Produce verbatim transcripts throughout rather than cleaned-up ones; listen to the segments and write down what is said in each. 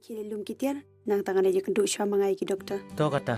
Ki leit lum ki tiar, nangta ngan ïakynduh shuwa ma nga ïa ki doktor. To kata.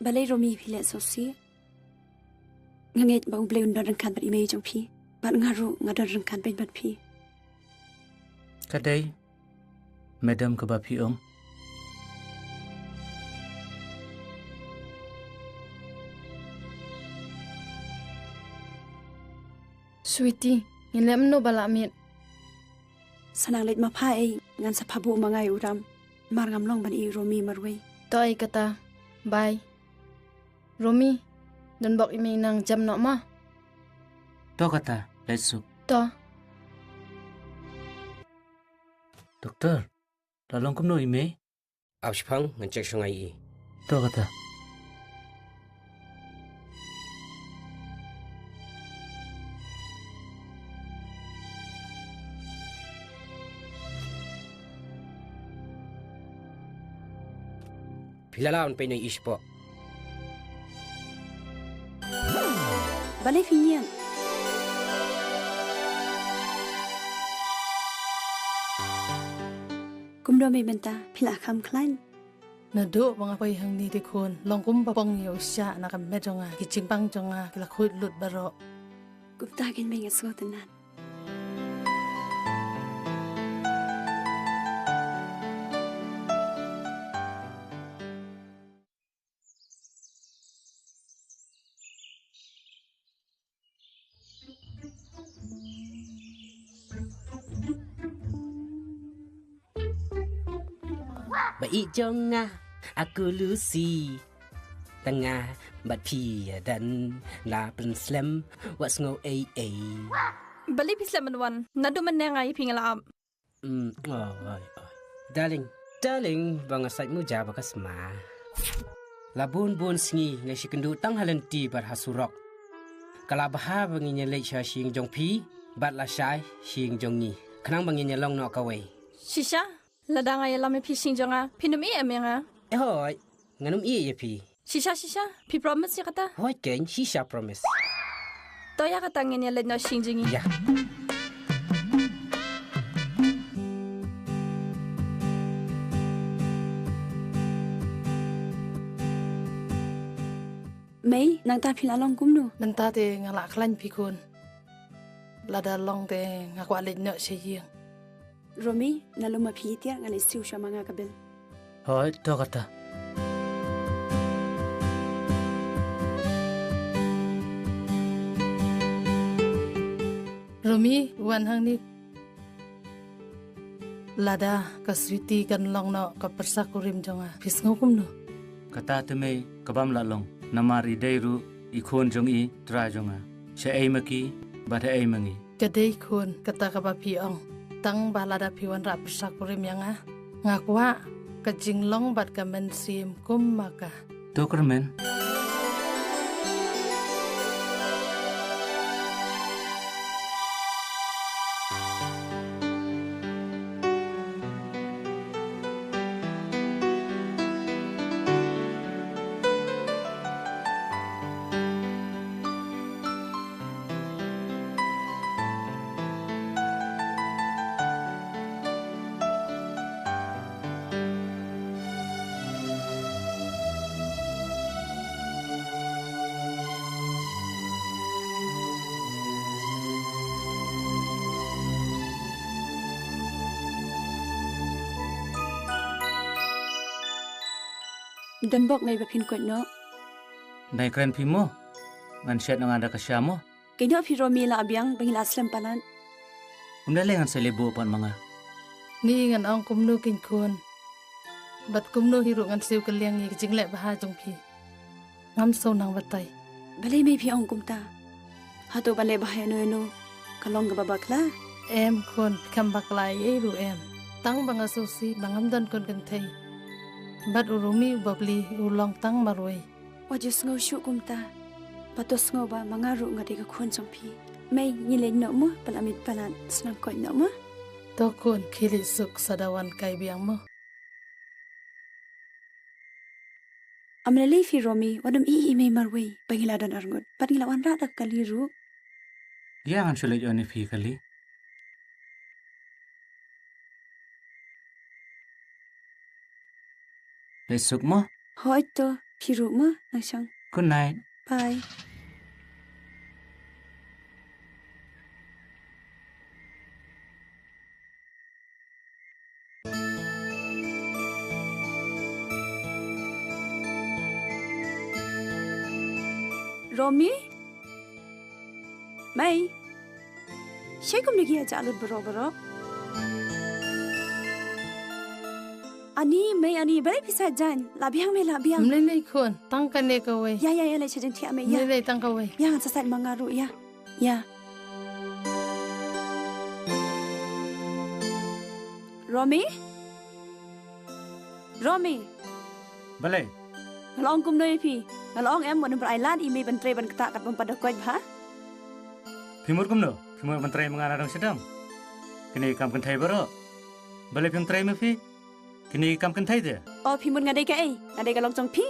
Balei Romi phi leh sngewsih? Nga ngeit ba U Blei un don ryngkat bad i mei jong phi. Bad nga ruh nga don ryngkat bad phi. Ka dei, madam, kaba phi ong. Sweetie, ngin leh mynno ba lah miet? Sa nang leit ma pha ei, ngan sa phah buh ma nga ïa u ram. Mar ngam long ban ïohi Romi marwei. To ei kata. Bye. Romi, don bok i mei nang jam noh ma. To kata, leit suk. To. Doktor, la long kumno i mei? Ap shipang ngan check shuwa ïa i. To kata. Phi la lah ban peit noh ïa i shapoh? Balei phi ñiad? Kumno mei mynta, phi la kham khlaiñ? Naduh ba nga poi hangne te khun, long kumba pong ïa u shiah na ka met jong nga, ki jingpang jong nga ki la khuid lut baroh. Kumta kein mei, nga sngewtynnat. Ba ïeit jong nga, aku Lucy. Tang nga bad phi ïadon, la pynslem, wat sngew ei ei. Balei phi slem ban wan? Naduh mynne nga ïa phi nga la ap. Mm, oh, oi, oi. Darling, darling, ba nga sait muja ba ka sma. La bun bun sngi nga shikynduh tang ha lynti bad ha surok. Ka la bha ba ngin ïaleit sha shyieng jong phi bad lashai shyieng jong ngi, khnang ba ngin ïalong noh kawei. Shisha, lada nga ïalam ïa phi shyieng jong nga, phin ym ïeh em ïa nga? Eh, hooid, ngan ym ïeh ïa phi. Shisha, shisha, phi promise ïa kata? Hooid keiñ, shisha promise. To ïa kata ngin ïaleit noh shyieng jong ngi. Ïa. Mei, nangta phi la long kumno? Nangta te nga la khlaiñ phi khun. Lada long te nga kwah leit noh sha ïing. Romi, nga lum ma phi tiar, nga leit siew sha ma nga ka bil. Hooid, to kata. Romi, wan hangne. Lada ka Sweety kan long noh ka pyrsa kurim jong nga, phi sngew kumno? Kata te mei, ka bym lah long. Namar i dei ruh i khun jong i trai jong nga. Shaei ma ki, bad haei ma ngi. Ka dei khun, kata kaba phi ong. Tang ba lada phi wanrah pyrsa kurim ïa nga, nga kwah ka jinglong bad ka mynsiem kum ma ka. To kyrmen. Don bok mei ba phin koit noh? Dei kren phi mo. Ngan shet noh nga da ka sha mo. Kynnoh phi Romi la biang ba ngi la slem palat. Um da lei ngan sa leh buh pat ma nga. Ni ngan ong kumno kein khun. Bad kumno hi ruh ngan siew kylliang ïa ka jingleh bha jong phi. Ngam sngewthuh nang batai. Balei mei phi ong kumta? Hato ban leh bha ïano ïano ka long kaba bakla? Em khun, kam bakla ei ruh em. Tang ba nga sngewsih ba ngam don khun kynthei. Bad u Romi u babli u long tang marwei. Wat ju sngew shuh kumta. Ba to sngew ba ma nga ruh nga dei ka khun jong phi. Mei, ngi leit noh mo, palat miet palat shnong koit noh mo. To khun, khie leit suk, sa da wan kai biang mo. Am lei lei phi Romi, wat ym ïeh ïa i mei marwei, ba ngi la don arngut. Bad ngi la wanrah da ka kali ruh. Ïa ngan shu leit ïoh ïa phi kali. Leit suk mo. Hooid to, phi ruh mo, nang shong. Good night. Bye. Romi? Mei? Shai kumne ki ïa jah lut baroh baroh. Ani, Mei, Ani, balei phi sah jaiñ? Lah biang Mei, lah biang. Ym lei lei khun, tang kane kawei. Ïa, ïa, ïa, leit sha jingthiah Mei, ïa. Ym lei lei, tang kawei. Ïa, ngan sa sait ma nga ruh, ïa. Ïa. Romi? Romi. Balei? Nga la ong kumno ïa phi? Nga la ong em, wat nym pynlait lad ïa i mei ban trei ban ktah katba ym pat da koit bha? Phi mut kumno? Phi mut ban trei ma nga na dong sha dong? Kine ki kam kynthei baroh. Balei phim trei ma phi? Kine ki kam kynthei te. O, phi mut nga dei kaei? Nga dei ka long jong phi.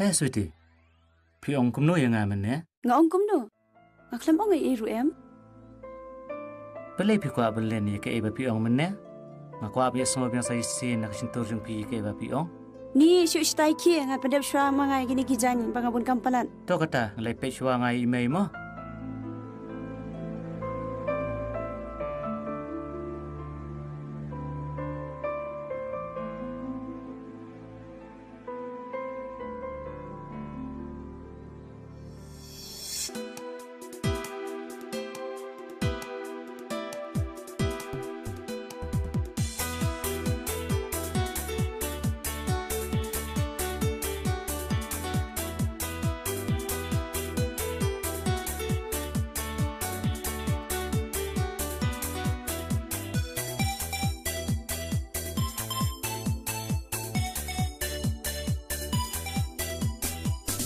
Eh, sweetie. Phi ong kumno ïa nga mynne? Nga ong kumno? Nga khlem ong ei ei ruh em. Balei phi kwah ban len ïa kaei ba phi ong mynne? Nga kwah ba ïa sngew biang sa shisien na ka shyntur jong phi ïa kaei ba phi ong. Ni shu shtai ki, ngan pyndep shuwa ma nga ïa kine ki jaiñ ba nga bun kam palat. To kata, ngan leit peit shuwa nga ïa i mei mo.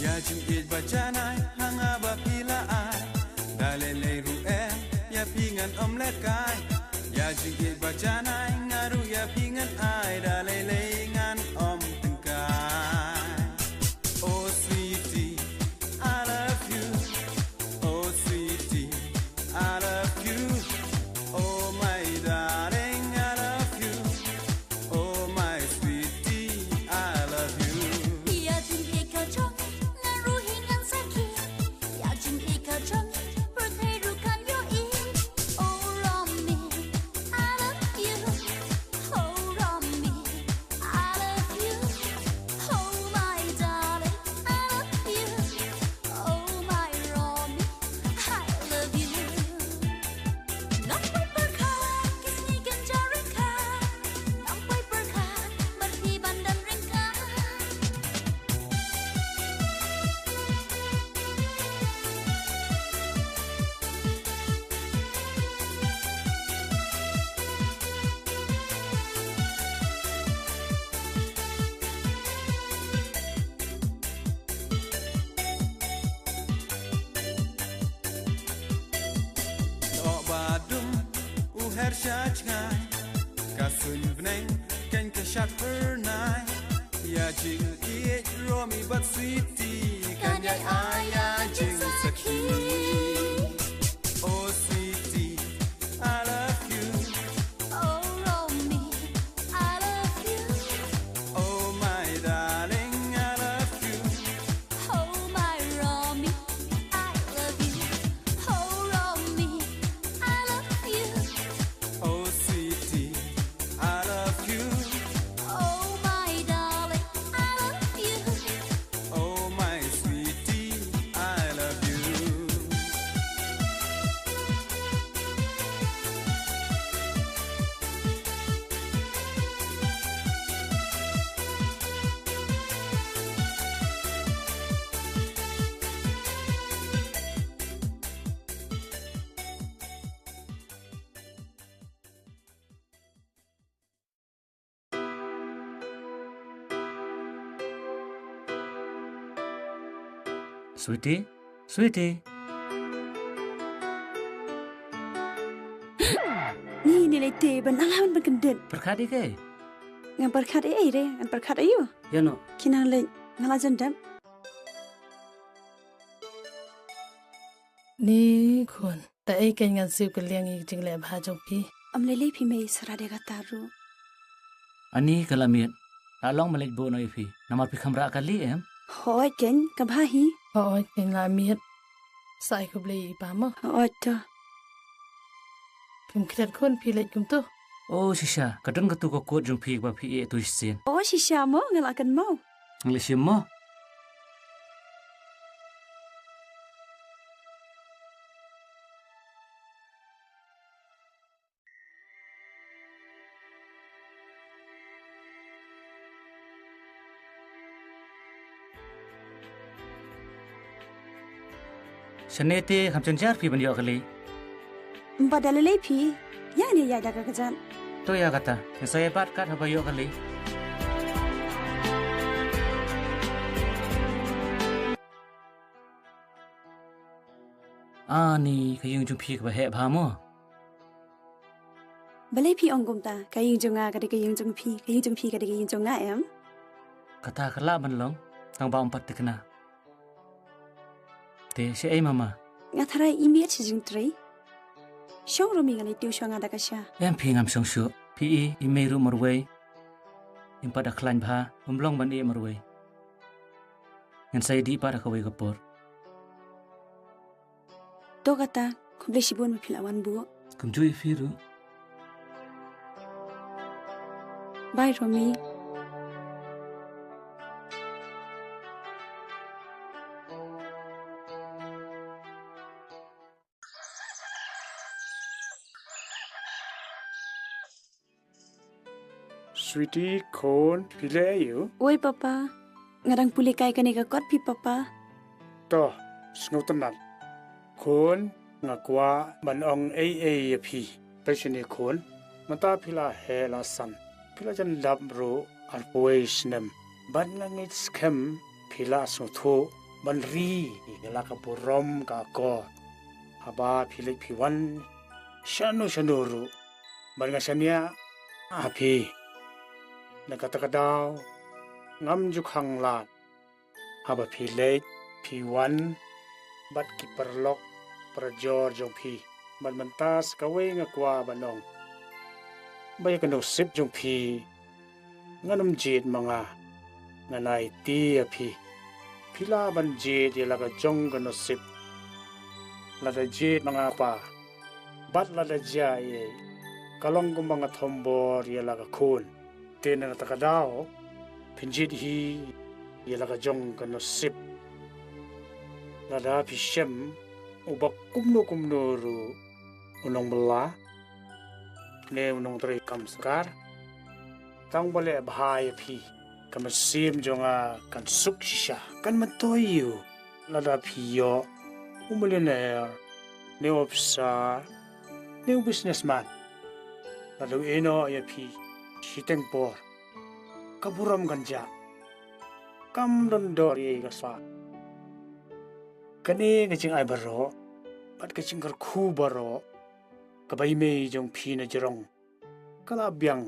Ïa jingïeit ba janai ha nga ba phi la ai, da lei lei ruh em, ïa phi ngan ym lehkai. Ïa jingïeit ba janai nga ruh ïa phi ngan ai, da lei lei ngan ym tyngkai. Oh sweetie, I love you. Oh sweetie, I love you. Oh my darling, I love you. Oh my sweetie, I love you. Ïa jingïeit ka jong nga ruh hi ngan sakhi. Ïa jingïeit ka jong pyrthei ruh kan ïohi. Oh Romi, I love you. Oh Romi, I love you. Oh my darling, I love you. Oh my Romi, I love you. Nongpoi pyrkhat ki sngi kan jia ryngkat. Nongpoi pyrkhat bad phi ban don ryngkat. Doh ba dum u her sha jngai, ka suiñ bneng kan ka shad phyrnai. Ïa jingïeit Romi bad Sweety kan ïai ai ïa jingsakhi. Oh Sweety, I love you. Oh Romi, I love you. Oh my darling, I love you. Oh my Romi, I love you. Oh Romi, I love you. Oh Sweety, I love you. Oh my darling, I love you. Oh my Sweety, I love you. Sweetie, sweetie. Ni ni lei te ban nang han ban kyndit. Pyrkhat ïa ke? Ngan pyrkhat ïa ei re, ngan pyrkhat ïa u. Ïa no. Ki nang lei, nga la jan dep. Ni khun, da ei kein ngan siew kylliang ïa ki jingleh bha jong phi. Ym lei lei phi mei, sara de kata ruh. Ani ka la miet. La long ma leit buh noh ïa phi. Namar phi kham rah kali em? Hooid kein, ka bha hi. Hooid kein la miet. Sa ai khublei ïa i pa mo. Hooid to. Phim khriat khun phi leit kumto. O shisha, ka don katu ka kot jong phi ba phi ïeh tu shisien. O shisha mo, nga la kynmaw. Nga la shim mo. Shane te kham jynjar phi ban ïoh kali. Ym pat da lei lei phi. Ïa ne ïa da ka kjat. To ïa kata. Ngan sa ïa bat kat haba ïoh kali. Ani, ka ïing jong phi kaba heh bha mo. Balei phi ong kumta, ka ïing jong nga ka dei ka ïing jong phi, ka ïing jong phi ka dei ka ïing jong nga em? Kata ka lah ban long, tang ba ym pat thikna. Te shaei mama? Nga tharai i miet shi jingtrei. Shong Romi, ngan ïathuh shuwa nga da ka sha. Em phi, ngam shong shuh. Phi i, i mei ruh marwei. Im pat da khlaiñ bha, ym long ban ïeh marwei. Ngan sa ïadih pat ha kawei ka por. To kata, khublei shibun ba phi la wan buh. Kumjuh ïa phi ruh. Bye Romi. Sweetie khun, phi leh aïu? Oi papa, nga dang pule kai kane ka kot phi papa. To, sngewtynnat. Khun, nga kwah ban ong ei ei ïa phi. Peit shane khun, mynta phi la heh la san, phi la jan dap ruh arphew snem. Bad nga ngeit skhem phi la sngewthuh ban ri ïa la ka burom ka akor. Haba phi leit phi wan shano shano ruh, bad nga shaniah ha phi. Na kata ka daw ngam ju khang lad haba phi leit phi wan bad ki paralok parajor jong phi. Bad mynta sa kawei nga kwah ban ong ba ïa ka nusip jong phi ngan ym jied ma nga, ngan aiti ïa phi. Phi lah ban jied ïa la ka jong ka nusip. Lada jied ma nga pa, bad lada jia ei ei, ka long kumba nga thombor ïa la ka khun. Te na kata ka daw phin jied hi ïa la ka jong ka nusip. Lada phi shem uba kumno kumno ruh u nongbylla ne u nongtrei kam sorkar, tang ba leh bha ïa phi, ka mynsiem jong nga kan suk shisha. Kan myntoi ïa u lada phi ïoh u millionaire ne u officer ne u businessman. Lada u ïehnoh ïa phi shiteng por, ka burom kan jah. Kam don dor ei ei ka sah. Kane ka jingai baroh bad ka jingkyrkhu baroh kaba i mei jong phi na jrong ka la biang,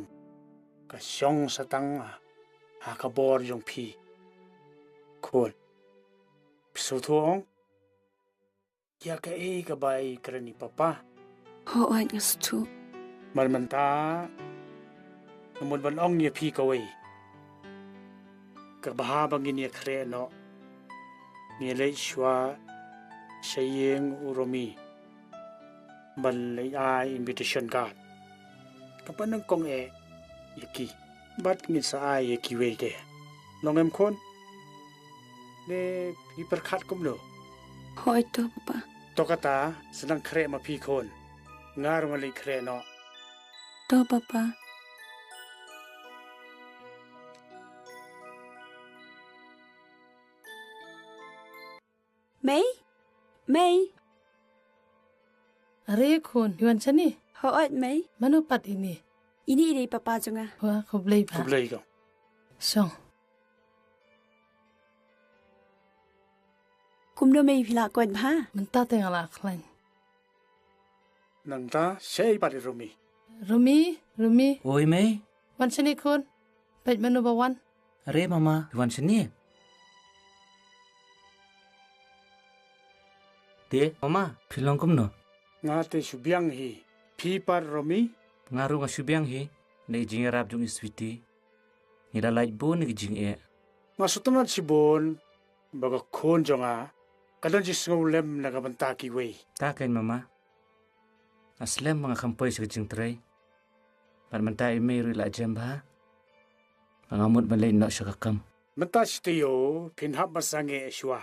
ka shong sa tang ha ka bor jong phi. Khun, phi sngewthuh ong ïa kaei kaba i kren i papa? Hooid nga sngewthuh. Bad mynta nga mut ban ong ïa phi kawei. Kaba haba ngin ïakhreh noh, ngin ïaleit shuwa sha ïing u Romi ban leit ai invitation card. Kaba nyngkong eh ïa ki, bad ngin sa ai ïa kiwei de. Long em khun? Ne phi pyrkhat kumno? Hooid to papa. To kata, sa nang khreh ma phi khun. Nga ruh ngan leit khreh noh. To papa. Mei? Mei? Are khun, i wan shane? Hooid mei. Mano pat ine? Ine i dei papa jong nga. Wah, khublei bha. Khublei ko. Shong. Kumno mei, phi la koit bha? Mynta te nga la khlaiñ. Nangta shaei pat i Rumi? Rumi, Rumi. Oi mei. Wan shane khun. Peit mano ba wan. Are mama, wan shane. Te mama, phi long kumno? Nga te shu biang hi. Phi pat Rumi? Nga ruh nga shu biang hi. Na i jingïarap jong i Sweety, ngi la lait bun na ki jingeh. Nga sngewtynnat shibun ba ka khun jong nga ka don jingsngewlem na ka bynta kiwei. Ta keiñ mama. Nga slem ba nga kham poi sha ka jingtrei. Bad mynta i mei ruh i la jem bha. Nga mut ban leit noh sha ka kam. Mynta shi taïew phin hap ban sangeh shuwa.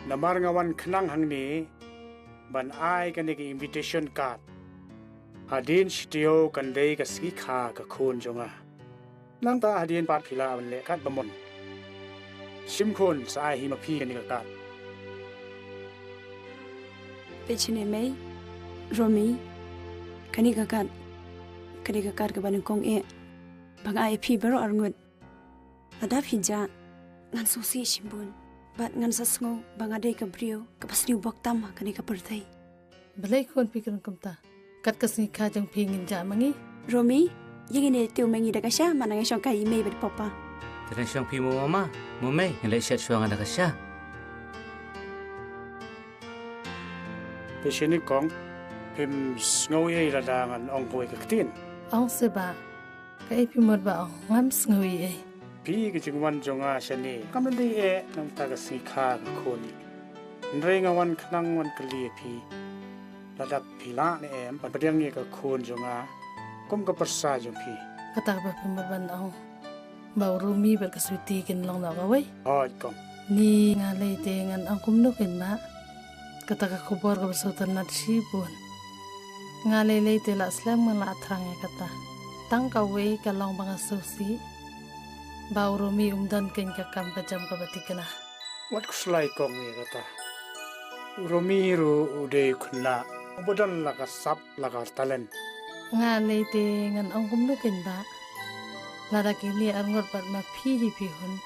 Namar nga wan khnang hangne ban ai kane ka invitation card. Hadien shi taïew kan dei ka sngi kha ka khun jong nga. Nangta hadien pat phi lah ban leh katba mon. Shim khun, sa ai hi ma phi kane ka card. Peit shane mei, Rumi, kane ka card, kane ka card kaba nyngkong eh ba nga ai ïa phi baroh arngut. Lada phi jah, ngan sngewsih shibun. Bad ngan sa sngew ba nga dei ka briew kaba sniew bok tam ha kane ka pyrthei. Balei khun phi kren kumta? Kat ka sngi kha jong phi ngin jah ma ngi. Rumi, ïa ngin ïa tiew ma ngi da ka sha, ma nang ïa shong kai i mei bad papa. Te nang shong phi mo mama, mo mei, ngin leit shet shuwa nga da ka sha. Te shini kong, phim sngew ei lada ngan ong kawei ka ktien? Ong se bah. Kaei phi mut ba ong, ngam sngew ei ei. Phi, ka jingwan jong nga shane kam dei eh namar ka sngi kha ka khun. Hynrei nga wan khnang wan kylli ïa phi, lada phi lah ne em ban pdiang ïa ka khun jong nga kum ka pyrsa jong phi? Kata kaba phi mut ban ong ba u Rumi bad ka Sweety kin long noh kawei? Hooid kong. Ni nga lei te ngan ong kumno keiñ bah. Kata ka khubor kaba sngewtynnat shibun. Nga lei lei te la slem ngan la thrang ïa kata. Tang kawei ka long ba nga sngewsih ba u Rumi um don keiñ ka kam ka jam kaba thikna. Wat khuslai kong ïa kata. U Rumi ruh u dei u khynnah uba don la ka sap la ka talent. Nga lei te ngan ong kumno keiñ bah. Lada kine arngut bad ma phi hi phi hun,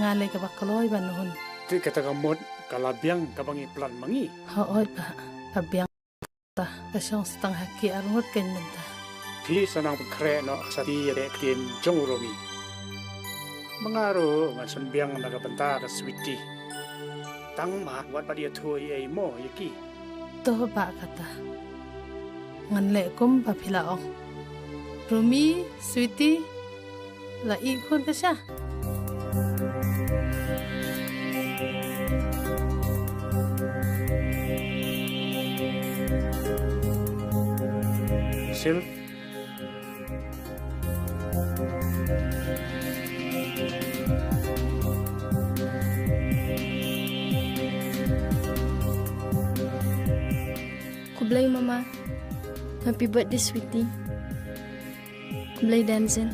nga lei kaba kloi ban hun. Te kata ka mut ka la biang kaba ngi plan ma ngi. Hooid bah, ka biang. Ta ka shong sa tang ha ki arngut keiñ mynta. Phi sa nang pynkhreh noh sa ti ïa ka ktien jong u Rumi. Ma nga ruh ngan sngewbiang na ka bynta ka Sweety. Tang ma wat pat ïathuh ei ei mo ïa ki. To bah kata. Ngan leh kum ba phi la ong. Rumi, Sweety, la ih khun ka sha. Sil. Khublei mama. Happy birthday, Sweety. Khublei Danzen.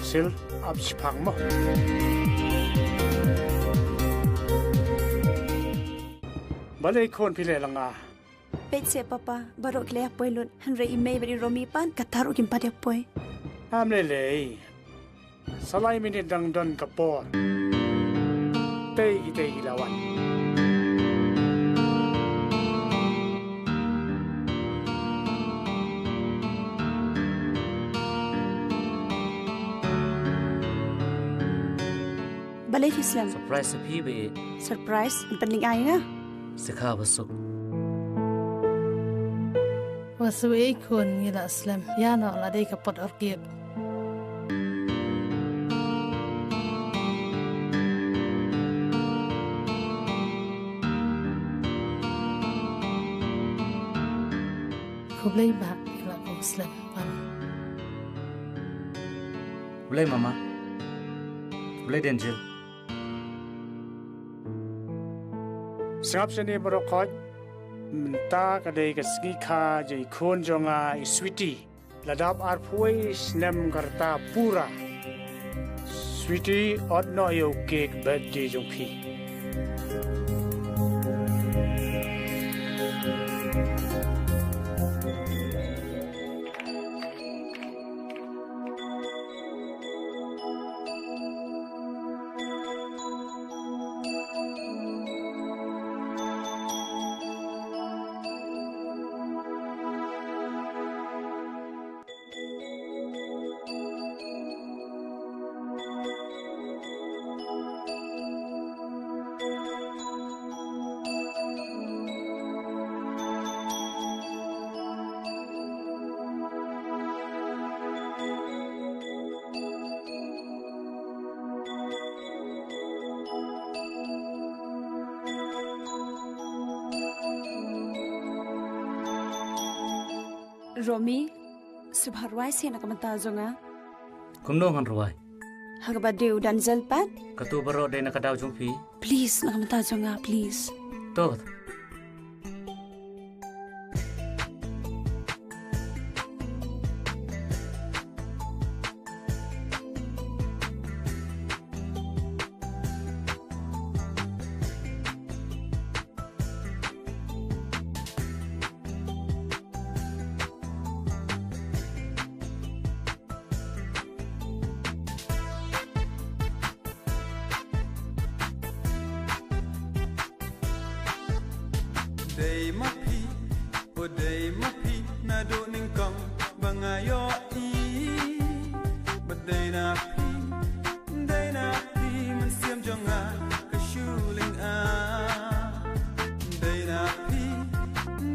Sil, ap shipang mo. Balei khun phi leh lang nga? Peit seh papa, baroh ki la ïa poi lut, hynrei i mei bad i Romi pat, kata ruh kim pat ïa poi. Am lei lei. Sa lai minit dang don ka por. Tei i tei i la wan. Balei phi slem? Surprise phi ba i. Surprise? Yn pynlyngngai nga. Sikha ba suk. Wa suk ei khun ngi la slem. Ïa no la dei ka pot orchid. Khublei ba ngi la kum slem. Wan. Khublei mama. Khublei Angel. Sngap shane baroh khoit. Mynta ka dei ka sngi kha jong i khun jong nga i Sweety. La dap arphew snem ka rta pura. Sweety, ot noh ïa u cake birthday jong phi. Romi, sngewbha rwai seh na ka bynta jong nga. Kumno ngan rwai? Ha kaba dei u Angel pat. Kato baroh dei na ka daw jong phi. Please, na ka bynta jong nga, please. To. Dei ma phi, o dei ma phi, naduh nyngkong ba nga ïohi. Ba dei na phi, dei na phi, mynsiem jong nga ka shu lyngngoh. Dei na phi,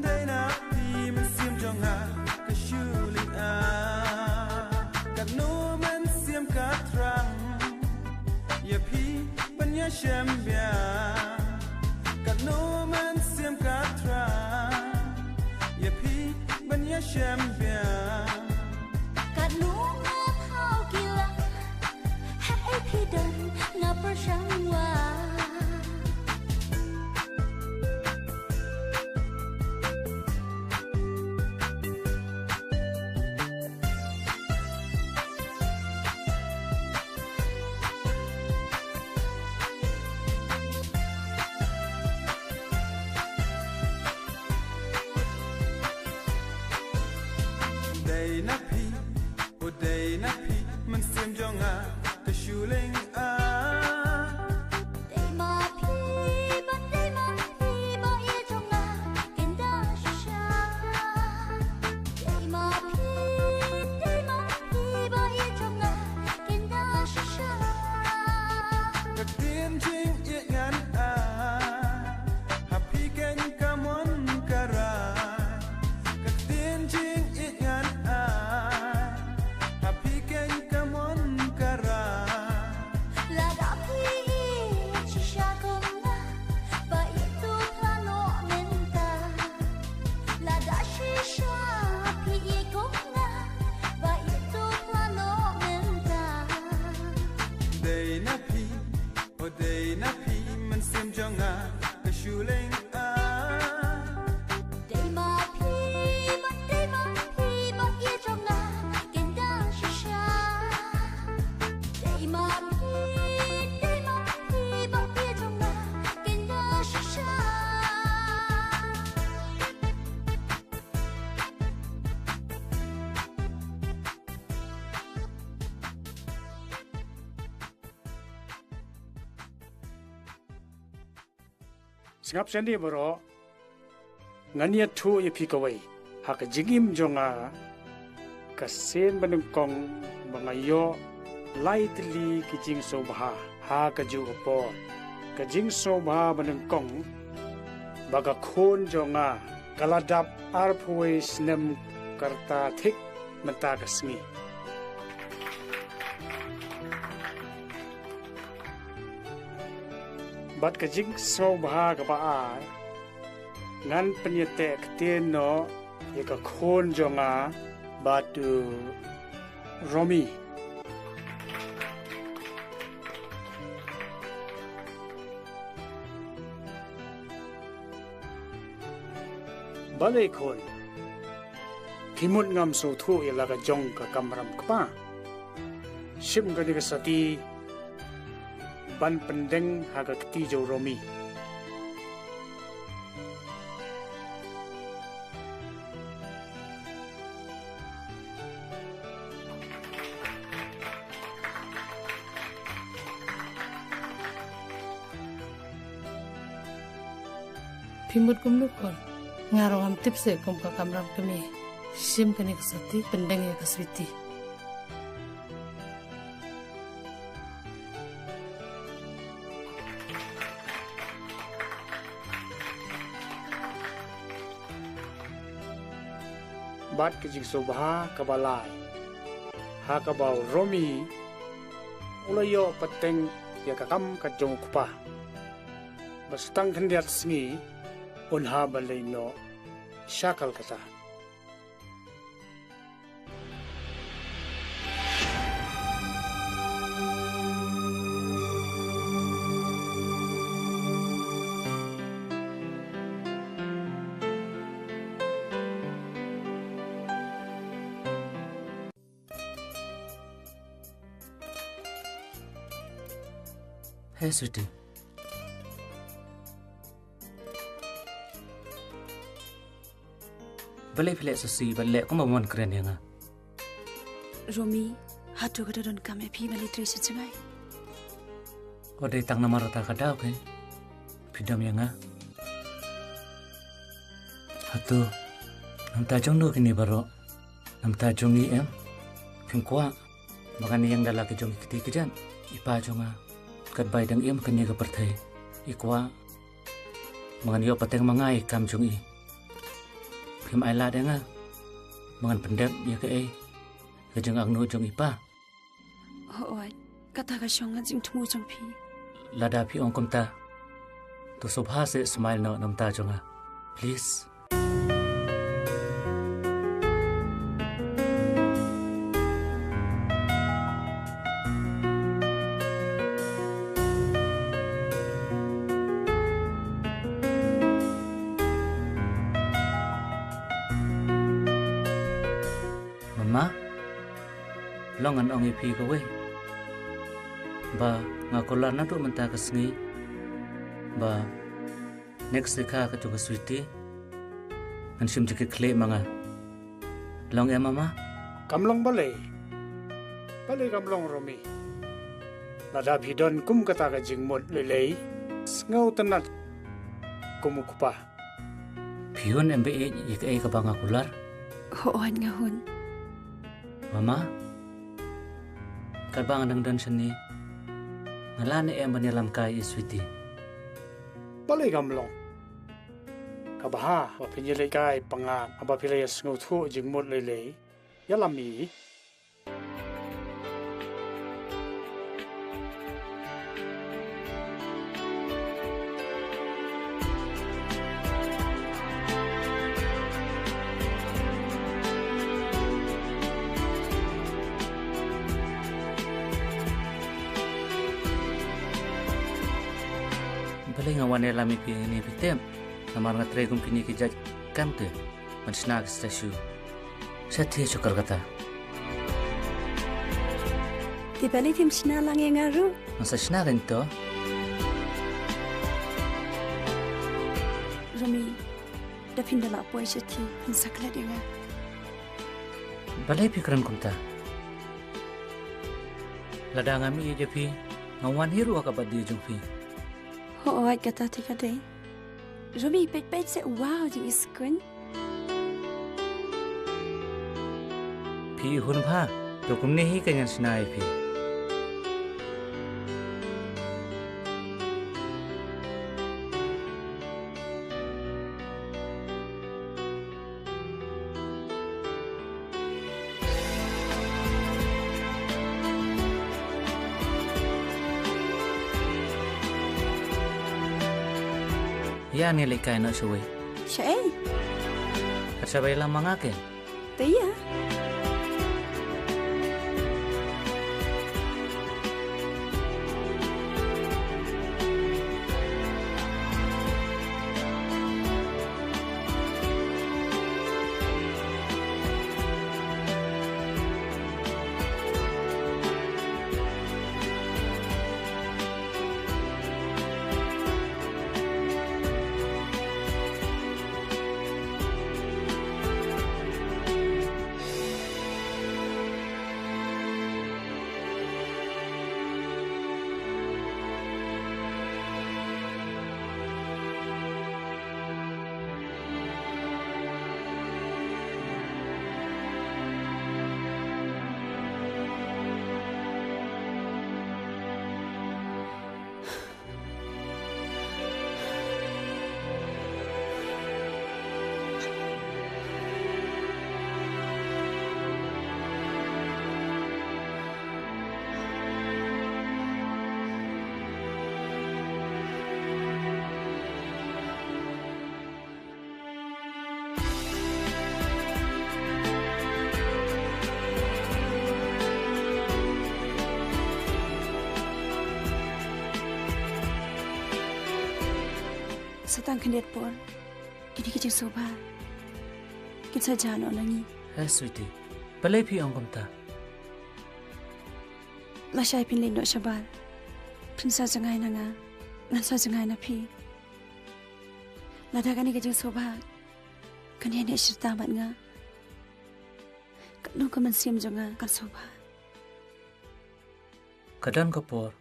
dei na phi, mynsiem jong nga ka shu lyngngoh. Katno mynsiem ka thrang ïa phi ban ïashem biang. Katno mynsiem ka thrang ïa phi ban ïashem biang. Katno nga thaw ki lak, hapdeng phi don nga pyrshang wai. Dei na phi, o dei na phi, mynsiem jong nga ka shu lyngngoh. Dei ma phi, ba dei ma phi, ba ïeit jong nga ka ïada shisha. Dei ma phi, dei ma phi, ba ïeit jong nga ka ïada shisha. Ka ktien jingïeit ngan ai ha phi keiñ ka mon ka rai. Ka ktien jingïeit ngan ai ha phi keiñ ka mon ka rai. Lada phi ïeit shisha kum nga, ba ïeit to phla noh mynta. Lada shisha phi ïeit kum nga, ba ïeit to phla noh mynta. Dei na phi, o dei na phi, mynsiem jong nga ka shu lyngngoh. Dei ma phi, ba dei ma phi, ba ïeit jong nga ka ïada shisha. Dei ma phi, dei ma phi, ba ïeit jong nga ka ïada shisha. Sngap shane baroh, ngan ïathuh ïa phi kawei ha ka jingim jong nga. Ka sien ba nyngkong ba nga ïoh lai tylli ki jingsngewbha ha kajuh ka por. Ka jingsngewbha ba nyngkong ba ka khun jong nga ka la dap arphew snem ka rta thik mynta ka sngi. Bad ka jingsngewbha kaba ar, ngan pynïateh ktien noh ïa ka khun jong nga bad u Romi. Balei khun? Phi mut ngam sngewthuh ïa la ka jong ka kamram kpa? Shim kane ka sati ban pyndeng ha ka kti jong u Romi. Phi mut kumno khun? Nga ruh ngam tip seh kum ka kamram kmie. Shim kane ka sati pyndeng ïa ka Sweety. Bad ka jingsngewbha kaba lai, ha kaba u Romi u la ïoh pateng ïa ka kam ka jong u kpa. Bad sa tang khyndiat sngi un hap ban leit noh sha Kolkata. Hey, Sweety. Balei phi leh sasi, balei kumba mon kren ïa nga? Romi, hato ka da donkam ïa phi ban leit trei sha jngai? Wat dei tang namar kata ka daw kein phi dom ïa nga. Hato namar jong no kine baroh? Namar jong ngi em? Phim kwah ba ngan ïeng da la ki jong ki kti ki jait? I pa jong nga, kat bai dang im kane ka pyrthei, i kwah ba ngan ïoh pateng ma nga ïa i kam jong i. Phim ai lad ïa nga ba ngan pyndep ïa kaei ka jingangnud jong i pa? Hooid, kata ka shong ha ka jingthmu jong phi. Lada phi ong kumta, to sngewbha seh smile noh namar jong nga, please. Mama, long ngan ong ïa phi kawei, ba nga kular naduh mynta ka sngi ba next week ha ka jong ka Sweety ngan shim jingkitkhlieh ma nga. Long em, Mama? Kam long balei? Balei kam long, Romi? Lada phi don kum kata ka jingmut lei lei, sngewtynnat kum u kpa. Phi hun em ba ïeit ïa kaei kaba nga kular? Hooid nga hun. Mama, katba nga dang don shane, nga lah ne em ban ïalam kai ïa i Sweety? Balei kam long? Kaba ha ba phin ïalehkai pang nga, haba phi la ïa sngewthuh jingmut lei lei, ïalam i. Balei nga wan ïalam ïa phi ne phi tip? Namar nga trei kum kine ki jait kam te ban shna ki statue. Sha thie sha Kolkata. Te balei phim shna lang ïa nga ruh? Nga sa shna kein to. Romi, da phin da lah poi sha thie, phin sa klet ïa nga. Balei phi kren kumta? Lada ngam ïeit ïa phi, ngam wan hi ruh ha ka birthday jong phi. Hooid, kata te ka dei. Romi, peit peit seh, wow, jingiskuin. Phi hun bha, to kumne hi ka ngan shna ïa phi. Ïa, ngi leit kai noh shawei. Shaei? Kat shaba ïalam ma nga kein. Te ïa. Sa tang khyndiat por, kine ki jingsngewbha kin sa jah noh na ngi. Hei sweetie, balei phi ong kumta? Lashai phin leit noh shabar, phin sa jngai na nga, ngan sa jngai na phi. Lada kane ka jingsngewbha kan ïaineh shirta bad nga, katno ka mynsiem jong nga kan sngewbha. Ka don ka por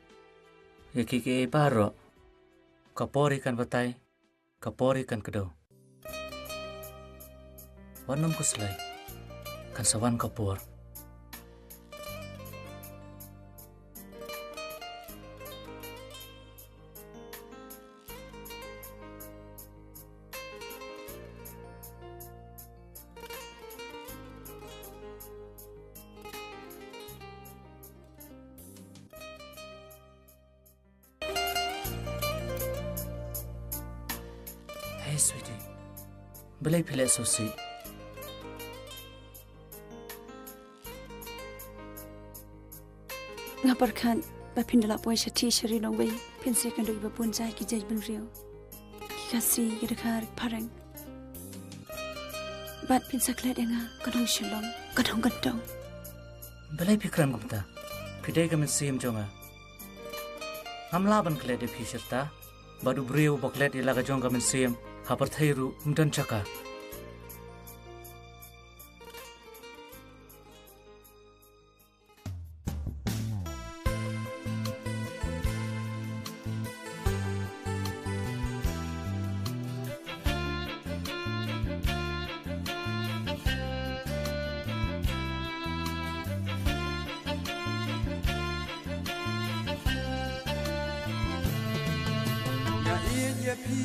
ïa kiei kiei baroh. Ka por hi kan batai, ka por hi kan kdew. Wat nym khuslai, kan sa wan ka por. Hei sweetie, balei phi leh sngewsih? Nga pyrkhat ba phin da lah poi shatei sha ri nongwei, phin sa ïakynduh ïa ba bun jait ki jait bynriew, ki Khasi, ki Dkhar, ki Phareng. Bad phin sa klet ïa nga, ka nong Shillong, ka nong Kyntong. Balei phi kren kumta? Phi dei ka mynsiem jong nga. Ngam lah ban klet ïa phi shirta bad u briew uba klet ïa la ka jong ka mynsiem ha pyrthei ruh um don jaka. Nga ïeit ïa phi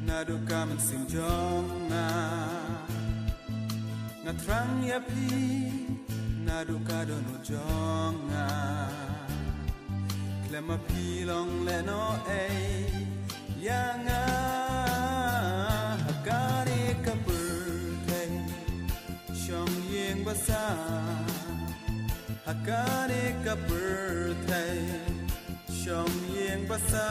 naduh ka mynsiem jong nga. Nga thrang ïa phi naduh ka dohnud jong nga. Khlem ma phi long lehnohei ïa nga ha kane ka pyrthei shong ïing basa. Ha kane ka pyrthei shong ïing basa.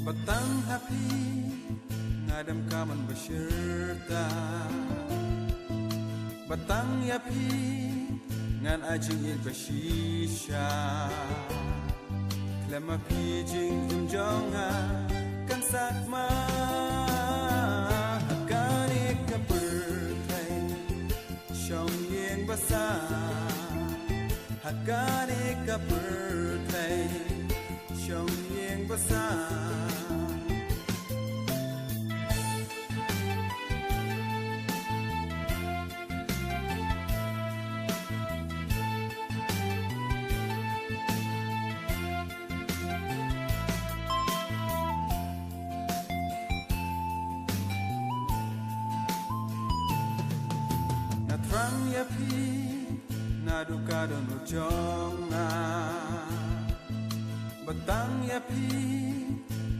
Ba tang ha phi nga dem ka mon ba shirta. Ba tang ïa phi ngan ai jingïeit ba shisha. Khlem ma phi jingim jong nga kan sakma ha kane ka pyrthei shong ïing basa. Ha kane ka pyrthei shong ïing basa. Nga thrang ïa phi naduh ka dohnud jong nga. Ba tang ïa phi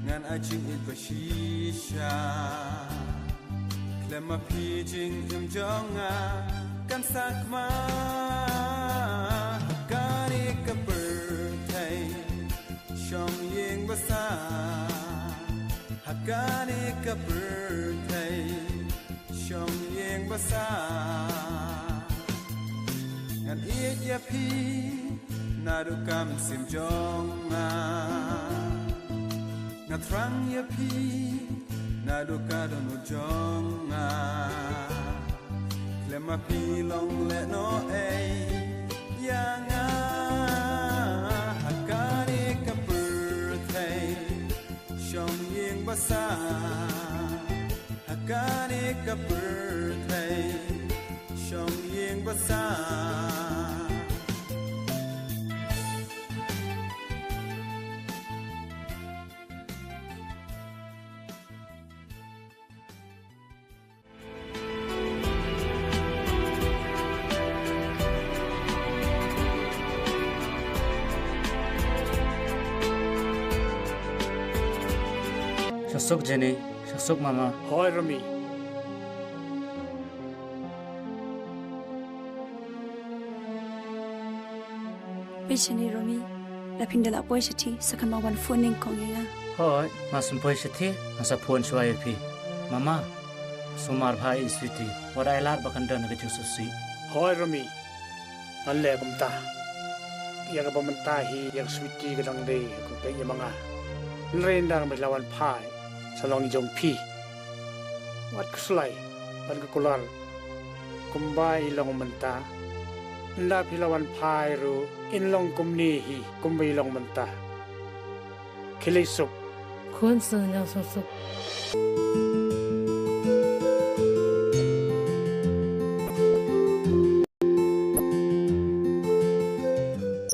ngan ai jingïeit ba shisha. Khlem ma phi jingim jong nga kan sakma ha kane ka pyrthei shong ïing basa. Ha kane ka pyrthei shong ïing basa. Ngan ïeit ïa phi naduh ka mynsiem jong nga. Nga thrang ïa phi naduh ka dohnud jong nga. Khlem ma phi long lehnohei ïa nga ha kane ka pyrthei shong ïing basa. Ha kane ka pyrthei shong ïing basa. Sha suk Jenny, sha suk mama. Hoi Rami. Peit shane Rami, la phin da lah poi shatei sa kan wan phone nyngkong ïa nga. Hooid, nga sngewpoi shathie, nga sa phone shuwa ïa phi. Mama, sumar bha ïa i Sweety, wat ai lad ba kan don ka jingsngewsih. Hooid Romi, ngan leh kumta. Ïa kaba mynta hi ïa ka Sweety ka dang dei ka peit ïa ma nga. Hynrei ynda ba la wan phai sa long jong phi, wat khuslai, wat ka kular. Kumba i long mynta, ynda phi la wan phai ruh in long kumne hi kumba i long mynta. Khie leit suk. Khun sngewsuk.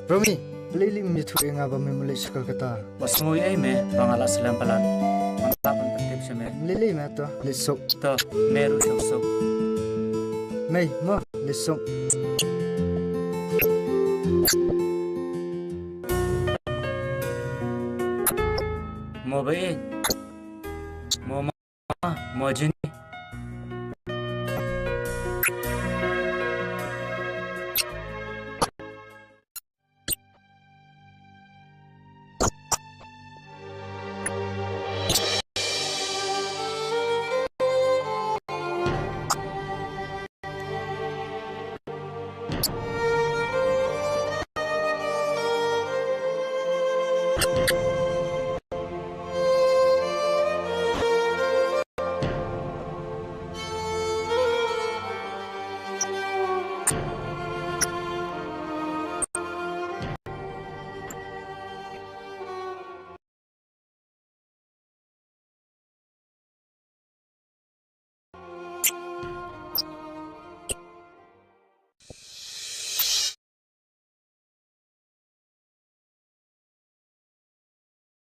Romi, lei lei me ïathuh ïa nga ba me mlei sha Kolkata. Ba sngew ei me ba nga la slem palat. Nga la ban pyntip sha me. Lei lei me to, leit suk. To, me ruh suk suk. Mei, mo, leit suk. Mo ba ei. Mo ma, mo jin.